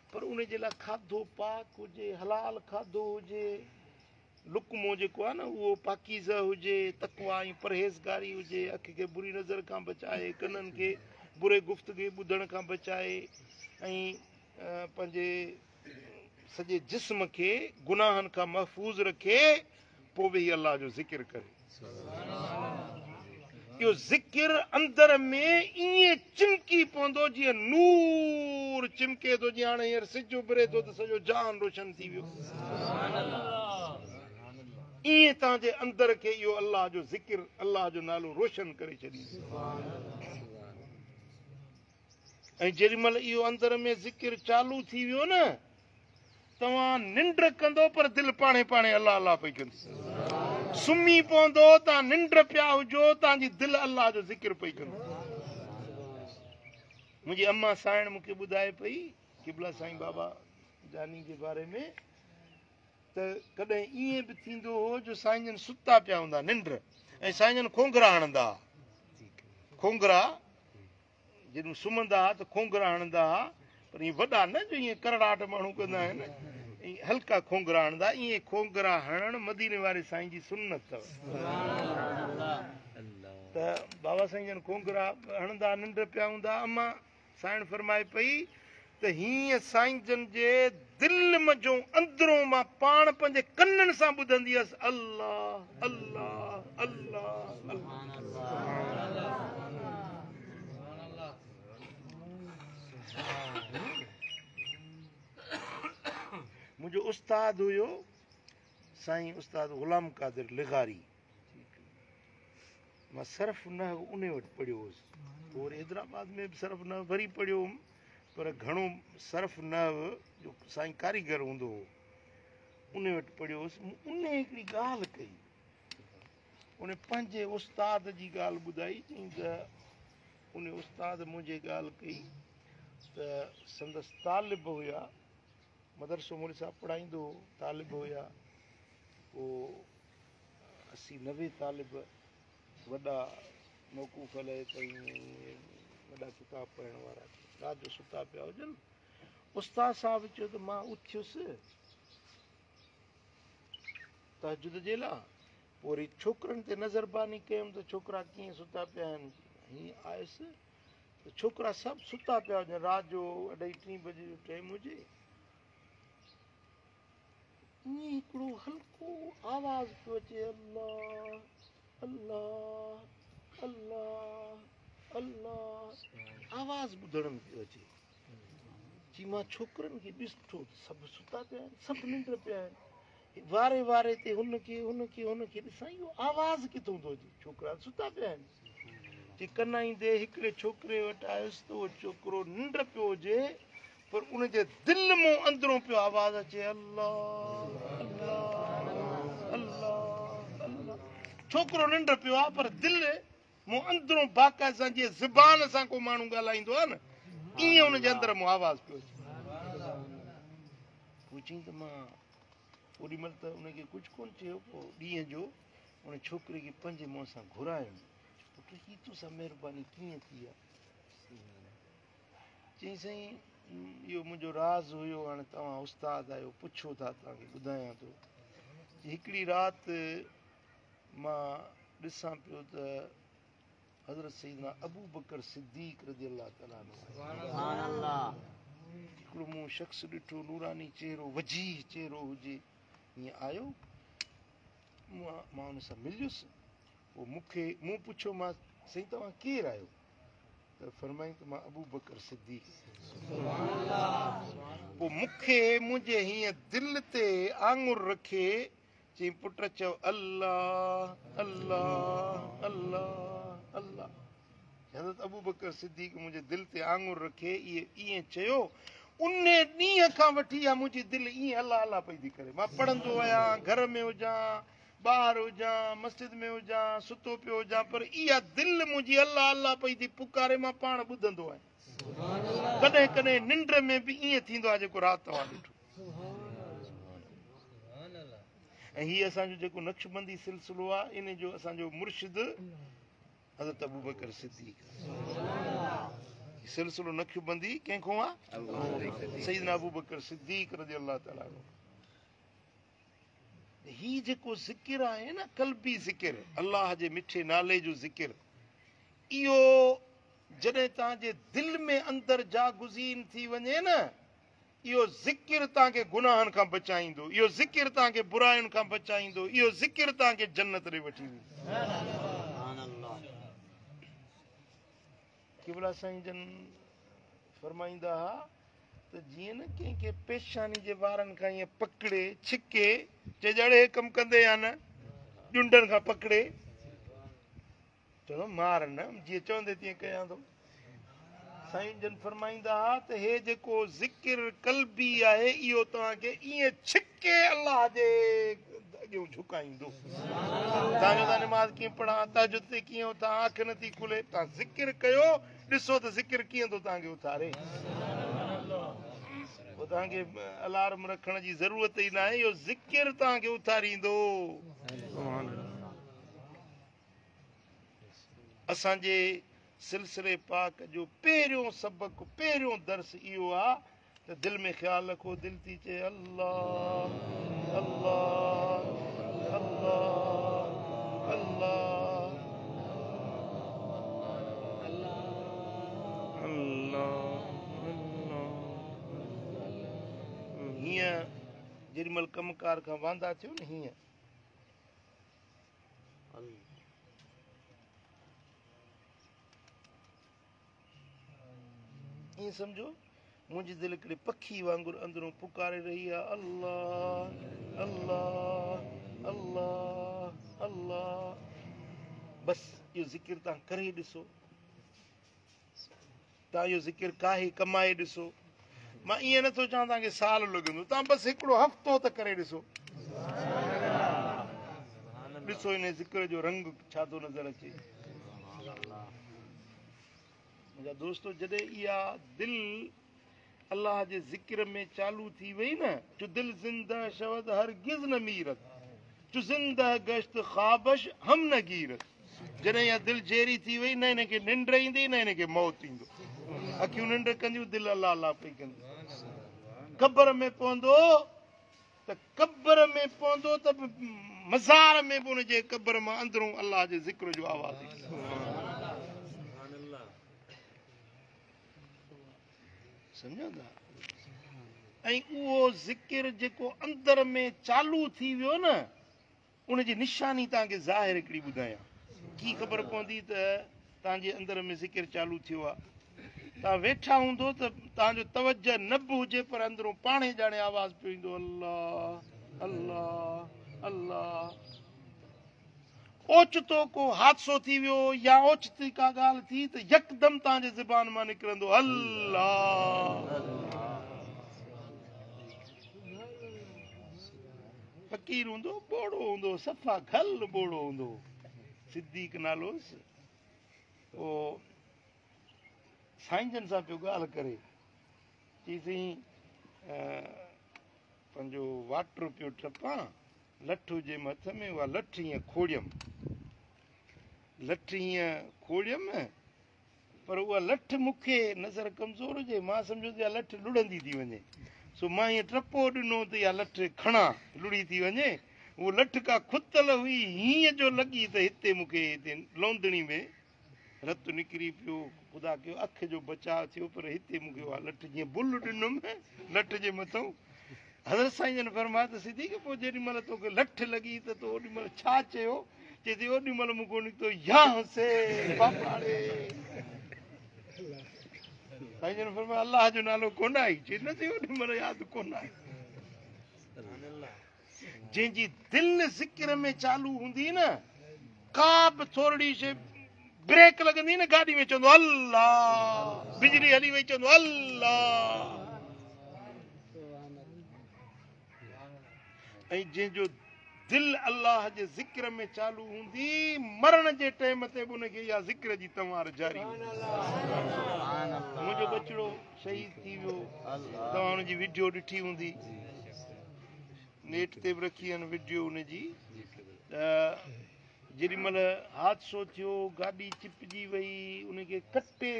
Speaker 1: पर उन जे लाइ खाधो पाक हुजे, हलाल खाधो हुजे, लुकमो जेको आहे न उहो पाकीज़ हुजे, तकवा ऐं परहेज़गारी हुजे, अखि खे बुरी नज़र खां बचाए, कननि खे बुरे गुफ़्तगू ॿुधण खां बचाए, ऐं पंहिंजे सॼे जिस्म खे गुनाहनि खां महफ़ूज़ रखे, पोइ वेही अल्लाह जो ज़िक्र करे। इहो ज़िक्र अंदर में ईअं चिमकी पवंदो जीअं नूर चिमके थो, जीअं हाणे हींअर सिज उभरे थो त सॼो जान रोशन थी वियो। ईअं तव्हांजे अंदर खे इहो अल्लाह जो ज़िक्र, अल्लाह जो नालो रोशन करे छॾींदो। ऐं जेॾी महिल इहो अंदर में ज़िक्र चालू थी वियो न, तव्हां निंड कंदो पर दिलि पाणे पाणे अल्लाह अल्लाह पई कंदी। सुम्ही पवंदो, तव्हां निंड पिया हुजो, तव्हांजी दिलि अल्लाह जो ज़िक्र पई कंदी। मुंहिंजी अम्मा साइण मूंखे ॿुधाए पई किबला साईं बाबा जानी जे बारे में, त कॾहिं ईअं बि थींदो हो जो साईं जन सुता पिया हूंदा निंड, ऐं साईं जन खोंगरा हणंदा। खोंगरा जॾहिं सुम्हंदा हुआ त खोंगरा हणंदा हुआ, पर ईअं वॾा न जो ईअं करड़ाट माण्हू कंदा आहिनि, हल्का खोंगरा हणंदा। ईअं खोंगरा हणणु मदीने वारे साईं जी सुन्नत अथव। त बाबा साईं जन खोंगरा हणंदा, निंड पिया हूंदा। अम्मा साइण फरमाए पई त हीअं साईं जन जे दिलि मंझो अंदरों मां पाण पंहिंजे कननि सां ॿुधंदी हुअसि अल्लाह अल्लाह अल्लाह अल्लाह। मुंहिंजो उस्ताद हुयो साईं उस्ताद ग़ुलाम कादिर लिगारी। मां सरफ़ नहव उन वटि पढ़ियो हुउसि। पोइ वरी हैदराबाद में बि सरफ़ नहव वरी पढ़ियो हुउमि, पर घणो सरफ़ नहव जो साईं कारीगर हूंदो हो उन वटि पढ़ियो हुउसि। उन हिकिड़ी ॻाल्हि कई, उन पंहिंजे उस्ताद जी ॻाल्हि ॿुधाई। चयईं त उन उस्ताद मुंहिंजे ॻाल्हि कई त संदसि तालिब हुया, मदरसो मुड़ी साहिबु पढ़ाईंदो हो, तालिब हुया पोइ 80-90 तालिब वॾा मौकूफ़ हले ताईं वॾा किताब पढ़ण वारा, राति जो सुता पिया हुजनि। उस्ताद साहिबु चयो त मां उथियुसि तहजुद जे लाइ, पोइ वरी छोकिरनि ते नज़रबानी कयमि त छोकिरा कीअं सुता पिया आहिनि। हीअं आयुसि त छोकिरा सभु सुता पिया हुजनि, राति जो 2:30-3 बजे जो टाइम हुजे। ईअं हिकिड़ो हल्को आवाज़ पियो अचे, अल्लाह अल्लाह अल्लाह अल्लाह, आवाज़ ॿुधण में पियो अचे। जी मां छोकिरनि खे ॾिठो सभु सुता पिया आहिनि, सभु निंड पिया आहिनि। वारे वारे ते हुनखे हुनखे हुनखे ॾिसां इहो आवाज़ किथां थो अचे, छोकिरा सुता पिया आहिनि। जी कनाईंदे हिकिड़े छोकिरे वटि आयुसि त उहो छोकिरो निंड पियो हुजे, पर उनजे दिलि मां अंदरों पियो आवाज़ अचे अल्लाह अल्लाह अल्लाह अल्लाह। छोकिरो निंड पियो आहे पर दिलि मां अंदरों बाक़ाइदा सां जीअं ज़बान सां को माण्हू ॻाल्हाईंदो आहे न, ईअं हुनजे अंदर मां आवाज़ पियो अचे। पोइ चयईं त मां ओॾी महिल त हुनखे कुझु कोन चयो। पोइ ॾींहं जो उन छोकिरे खे पंहिंजे मुंहं सां घुरायुमि, पुट हीअ तोसां महिरबानी कीअं थी आहे? चयईं साईं इहो मुंहिंजो राज़ हुयो, हाणे तव्हां उस्ताद आहियो, पुछो था तव्हांखे ॿुधायां थो। हिकिड़ी राति मां ॾिसां पियो त हज़रत सईदना अबू बकर सिद्दीक रज़ी अल्लाह तआला हिकिड़ो मूं शख़्स ॾिठो, नूरानी चहिरो, वजीह चहिरो हुजे, ईअं आयो। मां हुन सां मिलियुसि। पोइ मूंखे मूं पुछियो मां साईं तव्हां केरु आहियो? त फरमाई त मां अबू बकर सिद्दीक। पोइ मूंखे मुंहिंजे हीअं दिलि ते आङुर रखे चई पुट चओ अल्लाह अल्लाह अल्लाह अल्लाह। हज़रत अबू बकर सिद्दीक मुंहिंजे दिलि ते आङुर रखे ईअं चयो। उन ॾींहं खां वठी इहा मुंहिंजी दिलि ईअं अल्लाह अल्लाह पई थी करे। मां पढ़ंदो आहियां, घर में हुजां, ॿाहिरि हुजां, मस्जिद में हुजां, सुतो पियो हुजां, पर इहा दिलि मुंहिंजी अल्लाह अल्लाह पई थी पुकारे, मां पाण ॿुधंदो आहियां। कॾहिं कॾहिं निंड में बि ईअं थींदो आहे जेको राति तव्हां ॾिठो। ऐं हीउ असांजो जेको नक्शबंदी सिलसिलो आहे, इन जो असांजो मुर्शिद हज़रत अबू बकर सिद्दीक। सिलसिलो नक्शबंदी कंहिंखां आहे? सईदना अबू बकर सिद्दीक रज़ी अल्लाह तआला। ही जेको ज़िक्र आहे न, कल्बी ज़िक्र, अल्लाह जे मिठे नाले जो ज़िक्र, इहो जॾहिं तव्हांजे दिलि में अंदरि जागुज़ीन थी वञे न, इहो ज़िक्र तव्हांखे गुनाहनि खां बचाईंदो, इहो ज़िक्र तव्हांखे बुरायुनि खां बचाईंदो, इहो ज़िक्र तव्हांखे जन्नत ॾे वठी वेंदो। क़िबला साईं जन फरमाईंदा हुआ त जीअं न कंहिंखे पेशानी जे वारनि खां ईअं पकड़े छिके चइजे अड़े कमु कंदे या न, ॼुंडनि खां पकड़े चवंदो मार न, जीअं चवंदे तीअं कयां थो। साईं जन फरमाईंदा हुआ त हे जेको ज़िक्र कल्बी आहे इहो तव्हांखे ईअं छिके अलाह जे अॻियां झुकाईंदो। तव्हांजो तव्हां नमाज़ कीअं पढ़ां, तहज्जुद ते कीअं उथां, आँख नथी खुले, तव्हां ज़िक्र कयो, ॾिसो त ज़िक्र कीअं थो तव्हांखे उथारे। पोइ तव्हांखे अलार्म रखण जी ज़रूरत ई न आहे, इहो ज़िक्र तव्हांखे उथारींदो। असांजे सिलसिले पाक जो पहिरियों सबक, पहिरियों दर्स इहो आहे त दिलि में ख़्यालु रखो, दिलि थी चए अल्लाह अल्लाह अल्लाह अल्लाह
Speaker 2: अल्लाह।
Speaker 1: हीअं जेॾी महिल कमकार खां वांदा थियो न, हीअं ईअं सम्झो मुंहिंजी दिलि हिकिड़े पखी वांगुरु अंदरों पुकारे रही आहे अल्लाह अल्लाह अल्लाह अल्लाह। बसि इहो ज़िक्र तव्हां करे ॾिसो, तव्हां इहो ज़िक्र काहे कमाए ॾिसो। मां ईअं नथो चवां तव्हांखे साल लॻंदो, तव्हां बसि हिकिड़ो हफ़्तो त करे ॾिसो, ॾिसो इन ज़िक्र जो रंग छा थो नज़र अचे। मुंहिंजा दोस्तो, जॾहिं इहा दिलि अल्लाह जे ज़िक्र में चालू थी वई न, जो दिल ज़िंदा शवद हरगिज़ न मीरत, जो ज़िंदा गश्त ख़्वाबश हम न गीरत। जॾहिं इहा दिलि जेरी थी वई, न हिनखे निंड ईंदी न हिनखे मौत ईंदो। अखियूं निंड कंदियूं, दिलि अल्लाह अल्लाह पई कंदी। क़बर में पवंदो त क़बर में पवंदो त मज़ार में बि हुनजे क़बर मां अंदरों अल्लाह जे ज़िक्र जो आवाज़ ईंदो। सम्झो था? ऐं उहो ज़िक्र जेको अंदर में चालू थी वियो न, उनजी निशानी तव्हांखे ज़ाहिर हिकिड़ी ॿुधायां। कीअं ख़बर पवंदी त तव्हांजे अंदर में ज़िक्र चालू थियो आहे? तव्हां वेठा हूंदो त तव्हांजो तवजह न बि हुजे, पर अंदरों पाणे ॼाणे आवाज़ पियो ईंदो अल्लाह अल्लाह अल्लाह। ओचितो को हादसो थी वियो या ओचिती का ॻाल्हि थी त यकदम तव्हांजे ज़बान मां निकिरंदो अल्लाह। फ़क़ीर हूंदो, ॿोड़ो हूंदो, सफ़ा घल ॿोड़ो हूंदो, सिद्दीक़ नालो हुउसि। पोइ साईं जन सां पियो ॻाल्हि करे, चई साईं पंहिंजो वाटर पियो टपां, लठ हुजे हथ में, उहा लठ ईअं खोड़ियमि, लठ ईअं खोड़ियमि, पर उहा लठ मूंखे नज़र कमज़ोर हुजे, मां सम्झो त इहा लठ लुड़ंदी थी वञे, सो मां ईअं टपो ॾिनो त इहा लठ खणां, लुड़ी थी वञे। उहो लठ का खुतल हुई, हीअं जो लॻी त हिते मूंखे हिते लोंदणी में रतु निकिरी पियो। ख़ुदा कयो अख जो बचाव थियो, पर हिते मूंखे उहा लठ जीअं बुल ॾिनुमि लठ जे मथां। हज़रत साईं जन फरमायो त सिद्दीक़, पोइ जेॾी महिल तोखे लठ लॻी त तो ओॾी महिल छा चयो? चए थी ओॾी महिल मूंखे निकितो या हुसैन बापाड़े। साईं जन फरमायो अल्लाह जो नालो कोन आई? चए न थी ओॾी महिल यादि कोन आई। जंहिंजी दिलि ज़िक्र में चालू हूंदी न, का बि थोरी शइ ब्रेक लॻंदी न गाॾी में, चवंदो अल्लाह। बिजली हली वई, चवंदो अल्लाह। ऐं जंहिंजो दिलि अल्लाह जे ज़िक्र में चालू हूंदी, मरण जे टाइम ते बि उनखे इहा ज़िक्र जी तंवार जारी हूंदी। मुंहिंजो बचिड़ो शहीद थी वियो, तव्हां हुनजी वीडियो ॾिठी हूंदी, नेट ते बि रखी आहिनि वीडियो हुनजी। त जेॾी महिल हादसो थियो, गाॾी चिपजी वई, उनखे कटे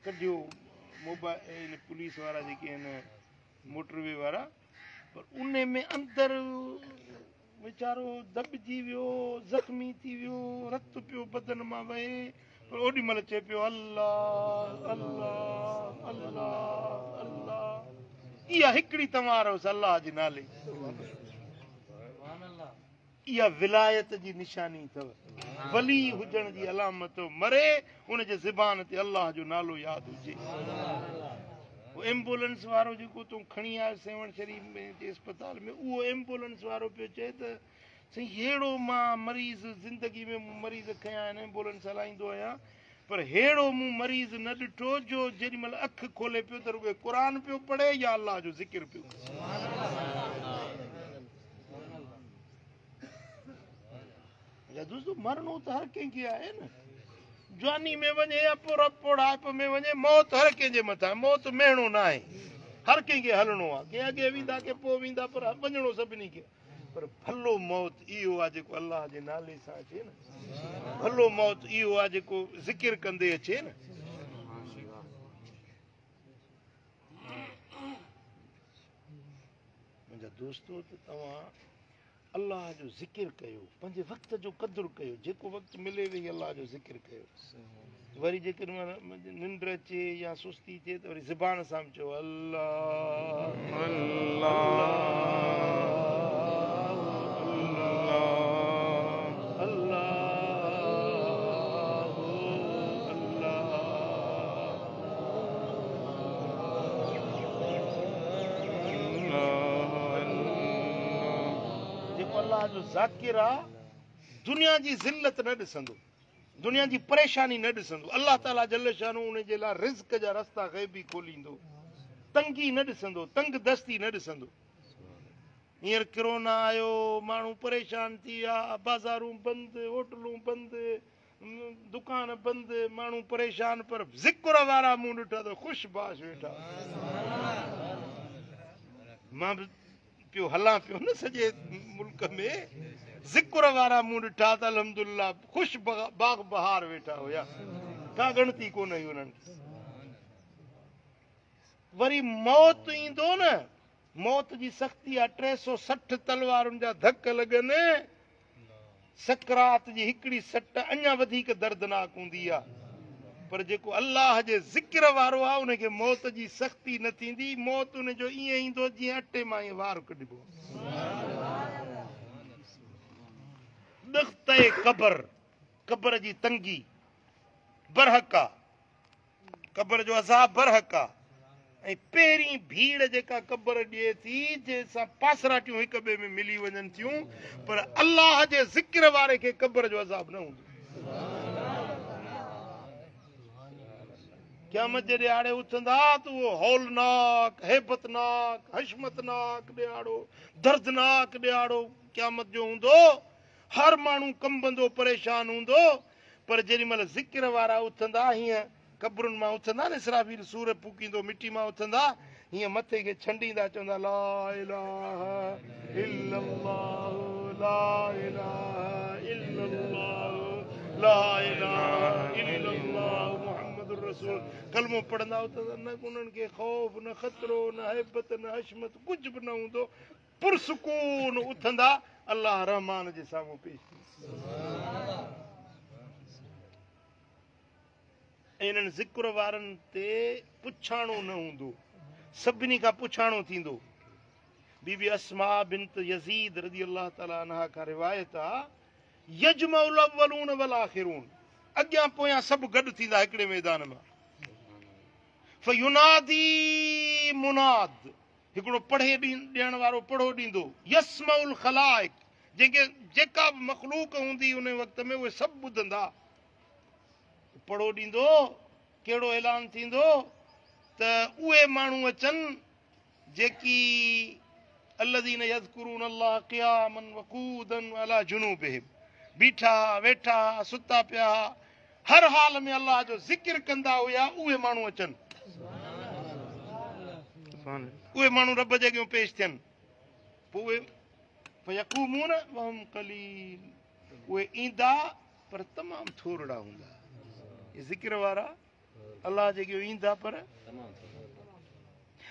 Speaker 1: कढियो मोबाइल पुलिस वारा जेके आहिनि मोटरवे वारा, पर उन में अंदरि वीचारो दॿिजी वियो, ज़ख़्मी थी वियो, रत पियो बदन मां वहे, पर ओॾी महिल चए पियो अल्लाह अल्लाह अल्लाह अल्लाह। इहा हिकिड़ी तंवार हुअसि अल्लाह जे नाले। اها ولايت جي نشاني اٿو، ولي هجڻ جي علامت اٿو. مري ان جي زبان تي الله جو نالو ياد هجي. ايمبولينس وارو جيڪو تون کڻي آيو سيوهڻ شريف ۾ جي اسپتال ۾، اهو ايمبولينس وارو پيو چئي ته سائين ههڙو مان مريض زندگي ۾ مون مريض کنيا آهن، ايمبولينس هلائيندو آهيان، پر ههڙو مون مريض نه ڏٺو جو جيڏي مهل اک کولي پيو ته رڳو قرآن پيو پڙهي يا الله جو ذڪر پيو ڪري. دوستو مرڻو ته هر ڪنهن کي آهي نه، جواني ۾ وڃي يا پوڙهائپ ۾ وڃي، موت هر ڪنهن جي مٿان. موت مهڻو نه آهي، هر ڪنهن کي هلڻو آهي. ڪي اڳي ويندا ڪي پوء ويندا، پر وڃڻو سڀني کي. پر ڀلو موت اهو آهي جيڪو الله جي نالي سان اچي نه، ڀلو موت اهو آهي جيڪو ذڪر ڪندي اچي نه. منهنجا دوستو، ته توهان الله جو ذڪر ڪيو، پنهنجي وقت جو قدر ڪيو، جيڪو وقت ملي ويهي الله جو ذڪر ڪيو. وري جيڪڏهن ننڊ اچي يا سستي ٿئي ته وري زبان سان به چئو الله
Speaker 2: الله
Speaker 1: الله الله. جيڪو الله جو ذاڪر آ دنيا جي ذلت نه ڏسندو، دنيا جي پريشاني نه ڏسندو. الله تعاليٰ جل شانه ان جي لاء رزق جا رستا غيبي کوليندو، تنگي نه ڏسندو، تنگ دستي نه ڏسندو. هينئر ڪرونا آيو، ماڻهو پريشان ٿي ويا، بازارون بند، هوٽلون بند، دڪان بند، ماڻهو پريشان، پر ذڪر وارا مون ڏٺا ته خوش باش ويٺا. مان به پيو هلان پيو نه سڄي ملڪ ۾، ذڪر وارا مون ڏٺا ته الحمدلله خوش باغ بهار ويٺا هيا، ڪا ڳڻتي ڪونه هئي انهن کي. وري موت ايندو نه، موت جي سختي آ، 360 تلوارن جا ڌڪ لڳن، سڪرات جي هڪڙي سٽ اڃا وڌيڪ دردناڪ هوندي آ. پر جيڪو الله جي ذڪر وارو آ ان کي موت جي سختي نه ٿيندي. موت ان جو ائين ايندو جيئن اٽي مان ائين وار ڪڍبو. ڏختي قبر، قبر جي تنگي برحق آ، قبر جو عذاب برحق آ. ۽ پهرين ڀيڙ جيڪا قبر ڏئي ٿي، جنهن سان پاسراٽيون هڪ ٻئي ۾ ملي وڃن ٿيون، پر الله جي ذڪر واري کي قبر جو عذاب نه هوندو. قيامت جي ڏهاڙي اٿندا ته اهو هولناڪ، هيبتناڪ، حشمتناڪ ڏهاڙو، دردناڪ ڏهاڙو قيامت جو هوندو. هر ماڻهو ڪنبندو پريشان هوندو، پر جيڏي مهل ذڪر وارا اٿندا، هيئن قبرن مان اٿندا نه، اسرافيل سور ڦوڪيندو مٽي مان اٿندا، هيئن مٿي کي ڇنڊيندا، چوندا لا اله الا الله، لا اله الا الله، لا اله الا الله محمد الرسول. ڪلمو پڙهندا اٿندا، نه انهن کي خوف، نه خطرو، نه هيبت، نه حشمت، ڪجهه به نه هوندو. پرسڪون اٿندا، الله رحمان جي سامهون پيش ٿيندا. ۽ انهن ذڪر وارن تي پڇاڻو نه هوندو، سڀني کان پڇاڻو ٿيندو. بي بي اسماء بنت يزيد رضي الله تعالٰي عنها کان روايت آ، يجمع الاولون والآخرون، اڳيان پويان سڀ گڏ ٿيندا هڪڙي ميدان مان. فينادي مناد، هڪڙو پڙهي ڏيڻ وارو پڙهو ڏيندو. يسمع الخلائق، جنهن کي جيڪا به مخلوق هوندي ان وقت ۾ اهي سڀ ٻڌندا. پڙهو ڏيندو، ڪهڙو اعلان ٿيندو ته اهي ماڻهو اچن جيڪي الذين يذڪرون الله قياما وقعودا وعلى جنوبهم، بيٺا ويٺا ستا پيا هر حال ۾ الله جو ذڪر ڪندا هيا، اهي ماڻهو اچن، اهي ماڻهو رب جي اڳيان پيش ٿين. پوء اهي فيقومون وهم قليل، اهي ايندا پر تمام ٿورڙا هوندا. اهي ذڪر وارا الله جي اڳيان ايندا پر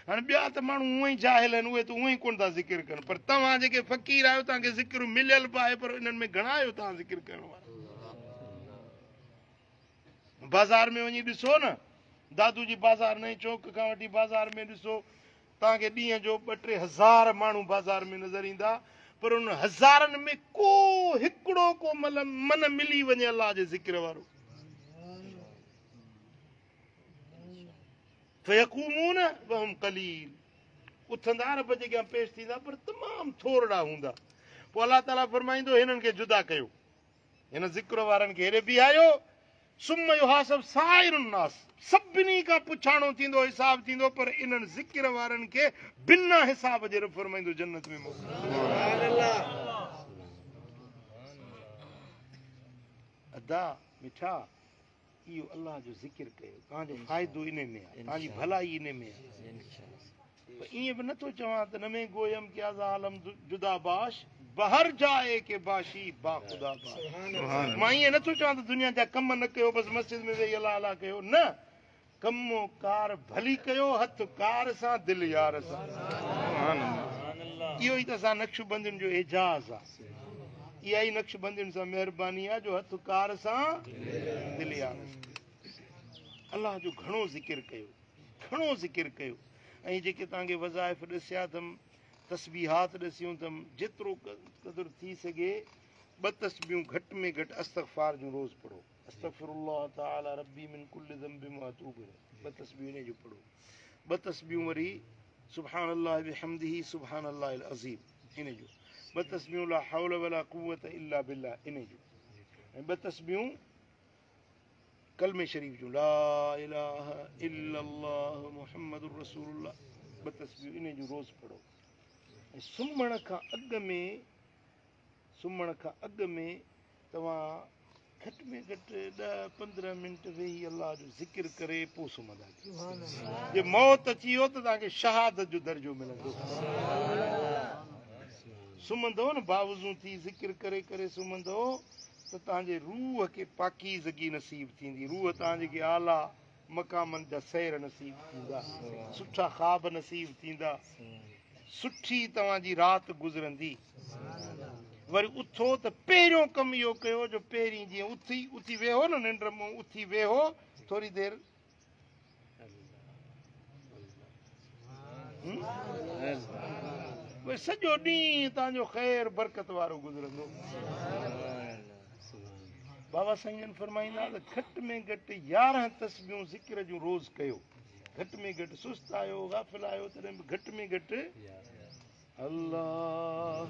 Speaker 1: هاڻي ٻيا ته ماڻهو هونئن ئي جاهل آهن، اهي ته هونئن ئي ڪونه ٿا ذڪر ڪن، پر توهان جيڪي فقير آهيو توهان کي ذڪر مليل به آهي، پر انهن ۾ گهڻا آهيو توهان ذڪر ڪرڻ وارا؟ بازار ۾ وڃي ڏسو نه، دادو جي بازار نئين چوڪ کان وٺي بازار ۾ ڏسو، توهان کي ڏينهن جو 2-3 هزار ماڻهو بازار ۾ نظر ايندا، पर उन हज़ारनि में को हिकिड़ो को मन मिली वञे अलाह जे ज़िक्र वारो। फयकूमून वहुम क़लील, उथंदा रब जे अॻियां पेश थींदा पर तमामु थोरा हूंदा। पोइ अलाह ताला फरमाईंदो हिननि खे जुदा कयो, हिन ज़िक्र वारनि खे हेॾे बीहारियो। सुम युहासब साइरुन नास, सभिनी खां पुछाणो थींदो, हिसाब थींदो, पर इन्हनि ज़िक्र वारनि खे बिना हिसाब जे रब फरमाईंदो जन्नत में मोकिलियो। अदा मिठा, इहो अलाह जो ज़िक्र कयो, तव्हांजो फ़ाइदो इन में आहे, तव्हांजी भलाई इन में आहे। ईअं बि नथो चवां त न में गोयम कि आलम जुदा बाश, बहर जाए के बाशी बा खुदा बाश। मां ईअं नथो चवां त दुनिया जा कम न कयो, बसि मस्जिद में वेही अलाह अलाह कयो, न, कम कार भली कयो, हथ कार सां दिलि यार सां। इहो ई त असां नक्शबंदियुनि जो एजाज़ आहे, इहा ई नक्शबंदियुनि सां महिरबानी आहे जो हथ कार सां दिलि यार सां। अलाह जो घणो ज़िक्र कयो, घणो ज़िक्र कयो। ऐं जेके तव्हांखे वज़ाइफ़ ॾिसिया अथमि, तस्बीहात ॾिसियूं अथमि, जेतिरो क़दुरु थी सघे ॿ तस्बीहूं घटि में घटि अस्तग़फ़ार जूं रोज़ पढ़ो। अस्तग़फ़िरुल्लाह तआला रब्बी मिन कुल्li ज़ंबिन व अतूबु इलैह, ॿ तस्बीहूं इन जूं पढ़ो। ॿ तस्बीहूं वरी सुब्हान अल्लाह बिहम्दिही सुब्हान अल्लाहिल अज़ीम इन जूं, ॿ तस्बीहूं ला हौल वला कुव्वत इल्ला बिल्लाह इन जूं, ऐं ॿ तस्बीहूं कलमे शरीफ़ जूं ला इलाहा इल्लल्लाह मुहम्मदुर रसूलुल्लाह, ॿ तस्बीहूं इन जूं रोज़ पढ़ो। ऐं सुम्हण खां अॻु में तव्हां घटि में घटि 10 15 मिंट वेही अलाह जो ज़िक्र करे पोइ सुम्हंदा। जे मौत अची वियो त तव्हांखे शहादत जो दर्जो मिलंदो। सुम्हंदो न बावज़ू थी ज़िक्र करे करे सुम्हंदो त तव्हांजे रूह खे पाकीज़गी नसीब थींदी, रूह तव्हांजे खे आला मकामनि जा सैर नसीब थींदा, सुठा ख़्वाब नसीब थींदा, सुठी तव्हांजी राति गुज़रंदी। वरी उथो त पहिरियों कमु इहो कयो जो पहिरीं जीअं उथी उथी वेहो न निंड मां उथी वेहो थोरी देरि, वरी सॼो ॾींहुं तव्हांजो ख़ैर बरकत वारो गुज़रंदो। बाबा साईं जन फरमाईंदा त घटि में घटि 11 तस्बीहूं ज़िक्र जूं रोज़ कयो। घटि में घटि सुस्त आहियो, गाफ़िल आहियो, तॾहिं बि घटि में घटि अल्लाह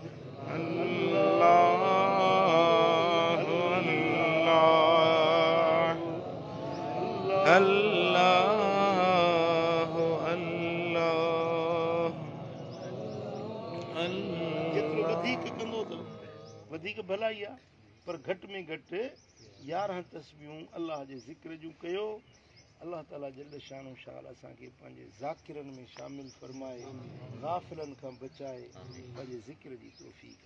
Speaker 2: अल्लाह अल्लाह अल्लाह अल्लाह।
Speaker 1: जेतिरो वधीक कंदो त वधीक भलाई आहे, पर घटि में घटि 11 तस्बीहूं अलाह जे ज़िक्र जूं कयो। अलाह ताला जल शान शाल असांखे पंहिंजे ज़ाकिरनि में शामिल फरमाए, गाफ़िलनि खां बचाए, पंहिंजे ज़िक्र जी तौफ़ीक।